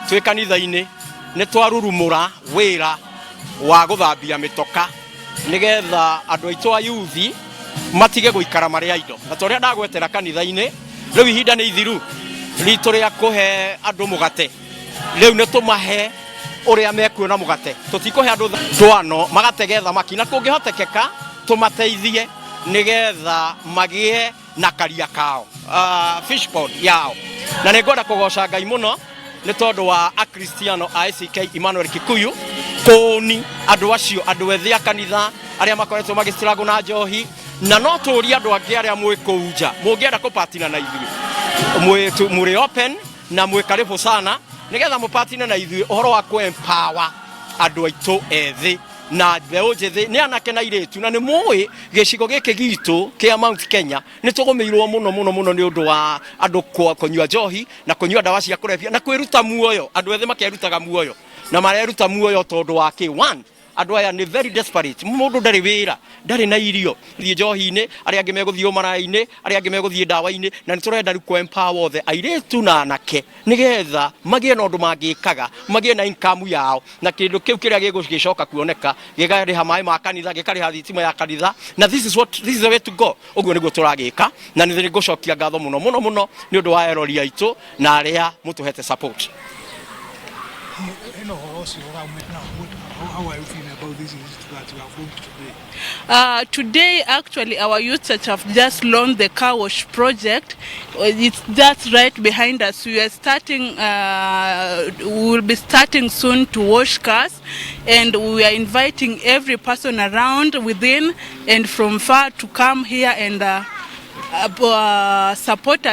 Twĩ kanitha-inĩ nĩ twarurumũra wĩra wa gũthambia mĩtoka nĩgetha andũ aitũ a yuthi matige gũikara marĩ aindo. Na ta ũrĩa ndagwetera kanitha-inĩ, rĩu ihinda nĩ ithiru ritũ rĩa kũhe andũ mũgate. Rĩu nĩ tũmahe ũrĩa mekuona mũgate. Tũtikũhe andũ ndwano magatege thamaki, na kũngĩhotekeka tũmateithie nĩgetha magĩe na karia kao, fish pond yao. Na nĩ ngwenda kũgoca Ngai mũno nĩ tondũ wa Akristiano a ACK Emmanuel Kikuyu kũũni andũ acio, andũ ethĩ a kanitha arĩa makoretwo magĩstruggle na njohi. Na no tũrie andũ angĩ arĩa mwĩ kũu nja mũngĩenda kũpatina na ithuĩ, mũrĩ open na mwĩ karibu sana nĩgetha mũpatine na ithuĩ ũhoro wa kũ empower andũ aitũ ethĩ na mbeũ njĩthĩ, nĩ anake na airĩtu. Na nĩ mũĩ gĩcigo gĩkĩ gitũ kĩa Mount Kenya nĩ tũgũmĩirwo mũno mũno mũno nĩ ũndũ wa andũ kũnyua njohi na kũnyua ndawa cia kũrebia na kwĩruta muoyo. Andũ ethĩ makerutaga muoyo na mareruta muoyo tondũ wa kĩ? One, andũ aya nĩ very desperate. Mũndũ ndarĩ wĩra, ndarĩ na irio, thiĩ njohi-inĩ, arĩa angĩ megũthiĩ ũmaraya-inĩ, arĩa angĩ megũthiĩ ndawa-inĩ. Na nĩ tũrenda rĩu kũ empower othe airĩtu na anake nĩgetha magĩe na ũndũ mangĩkaga, magĩe na income yao, na kĩndũ kĩu kĩrĩa gĩgũgĩcoka kuoneka gĩkarĩha maĩ ma kanitha, gĩkarĩha thitima ya kanitha. Na this is the way to go. Ũguo nĩguo tũragĩka, na nĩ ngũcokia ngatho mũno mũno mũno nĩ ũndũ wa erori aitũ na arĩa mũtũhete support. Hena ũhoro ũcio ũraumĩra. How are you feeling about this initiative that you have launched today? Today, actually, our youth church have just launched the car wash project. It's just right behind us. We are starting, we will be starting soon to wash cars, and we are inviting every person around, within, and from far to come here and support us.